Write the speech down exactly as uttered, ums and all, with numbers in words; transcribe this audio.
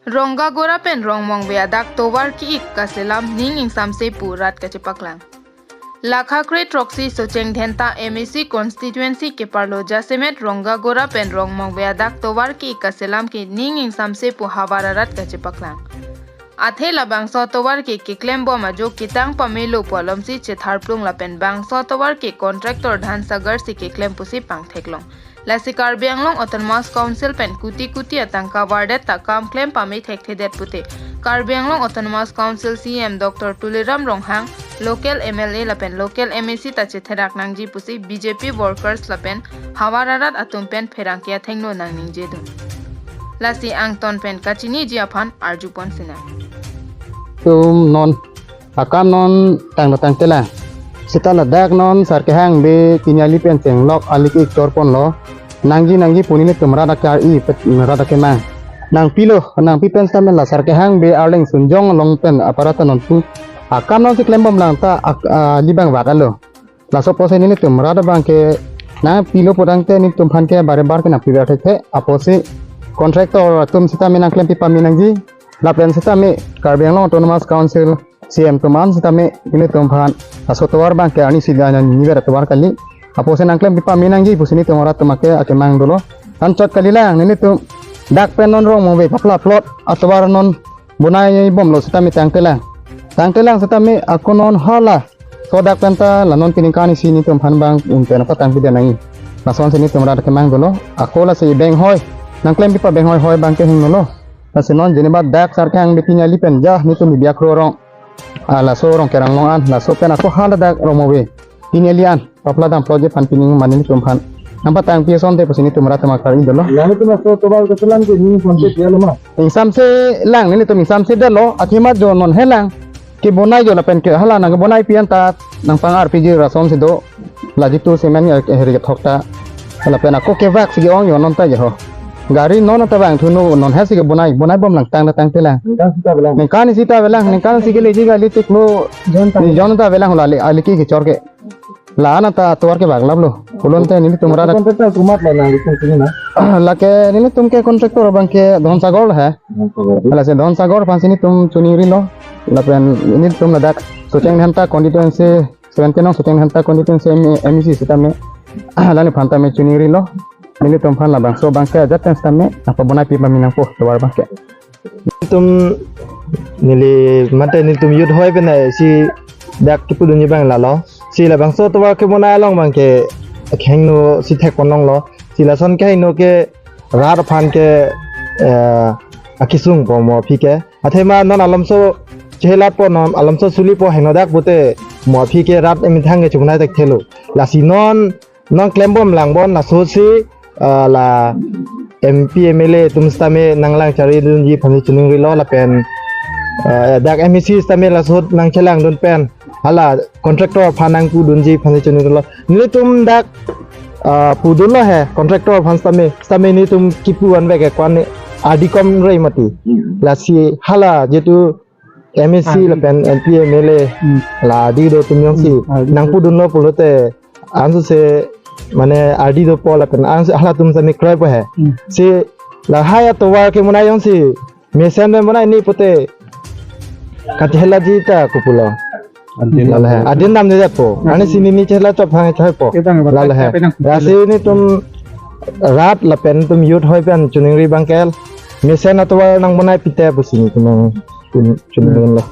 Rongagora pen Rongmongve adak tovar ki-ik kaselam ning ingsamse pu rat kachepaklang. Lakha kre throksi Socheng Dhenta M A C constituency keparlo jasemet Rongagora pen Rongmongve adak tovar ki-ik kaselam ke ning ingsamse pu havar arat kachepaklang. Athe labangso tovar ke keklembom ajo ketang pamelo pu alomsi chetharplung lapen bangso tovar ke contractor Dhansagar si keklem pusi pangtheklong. Lasi Karbi Anglong Autonomous Council pen kuti kuti atangka vardet ta kam klem pame thekthedet pute Karbi Anglong Autonomous Council C E M Doctor Tuliram Ronghang, local M L A lapen local M A C ta chetherak nangji pusi B J P workers lapen havar arat atum pen pherangke athengno nangningjedun. Lasi angton pen kachiniji aphan arjupon sinang. Tum non akam non tanglo tangtelang. Seta ladak non Sarkehang Bey pini ali pen chenglok ali ke-ik chorponlo. Nangji nangji pu nelitum rat akar-i pet rat akemang. Nangpilo, nangpi pen seta mela Sarkehang Bey arleng sunjong along pen aparat non pu. Akam non si klembomlang ta ak-, ah, ali abang vak-etlo. Laso apotsi nelitum rat abang ke nangpilo putangte nelitum aphan ke bare bar ke nangpiver thekthe apotsi contractor atum sitame nangklem pipame nangji. Lapen sitame Karbi Anglong Autonomous Council C E M atum an sitame nelitum aphan laso tovar abang ke arnisi da nangniver tovar kali. Apotsi nangklem pipame nangji pusi nelitum rat atum ke akemang dolo. Anchot kalilang nelitum dak pen non Rongmongve papla plot atovar non bonaibomlo sitame tangtelang. Tangtelang sitame ako non hala sodak pen ta la non piningkan isi nelitum aphan bang unten ako tangpidun nangji. Lasonsi nelitum rat akemang dolo. Ako lasi banghoi nangklem pipa banghoi hoi abang ke hingno lo. Lasi non jeniba dak Sarkehang Bey pini ali pen ja nelitum biak ro rong. Ah, laso Rongkerang along an, laso pen ako hala dak Rongmongve pini ali an papla dam plot je aphan pining mane nelitum aphan nangpatangpi asonte pusi nelitum rat atum akar-i dolo. Yang itu mas tovar keselam ke ini sampai dia lemah. Ingsamselang nelitum ingsamsedetlo, athema jo non helang kebonai jo lapen ke hala nangkebonaipi anta nangpang-arpiji lasonsi do. La jitu cement ya heri kethok ta. Lapen ako kevak si ke-ong jo non ta jo ho. Gari non ta vangthu non, non hesi kebonai, bonaibomlang tanglo tangtelang. Ningkan sita avelang. Ningkan isi ta avelang, ningkan isi keleji kali tiklo. Jon ta. Jon ta avelang la ali, ali ke-ik kechor ke. La-an ta tovar ke vak laplo. Pulote nelitum rat. Contractor komatlo nangtum sini na? Lake nelitum ke contractor abang ke Dhansagar lo he. Dhansagar. Lasi Dhansagar aphansi nelitum choningrilo. Lapen nelitum ladak Socheng Dhenta constituency, seventeen nong Socheng Dhenta constituency M-, M A C sitame. Lani aphan tame choningrilo. Nelitum aphan labangso abang ke ajat pen sitame nangpabonaipi pame nangpo tovar abang ke. Nelitum neli mate nelitum youth hoi pen ai si dak kepudunji abang lalo. Si labangso tovar kebonai along abang ke akhengno si thekponlonglo. Si lason kehingno ke rat aphan ke, eh, akisungpo mo aphi ke. Athema non alomso chelatpo non alomso sulipo hingno dak pute mo aphi ke rat emethang ke chungnai thekthelo. Lasi non non klembomlang bon laso si, ah, la M P M L A atum sitame nanglang charidunji aphansi choningrilo lapen, ah, dak M A C sitame laso nangchelangdun pen hala contractor aphan nangpudunji aphansi choningrilo. Nelitum dak, ah, pudunlo he contractor aphan sitame, sitame nelitum kipu anvek ke ko-an ardi kom rei mati. Hmm. Lasi hala jitu M A C, hmm, lapen M P M L A, hmm, la ardi do atum jongsi, hmm, ardi do, nangpudunlo pulote ansose mane ardi dopo lapen anso halatum sami kroipo he. Hmm. Si lahai atovar kebonai jongsi mesen pen bonai ni pute kachehelaji ta kopulo. Adin, lalo he, dam, adin damdepo. Hmm. Arnisi nini chehela chop thang choipo. Kedang ba, lalo he, kedang. Lasi nelitum rat lapen nelitum youth hoi pen choningri abang ke mesen atovar nangbonai pite pusi nelitum chon-, choningri lo.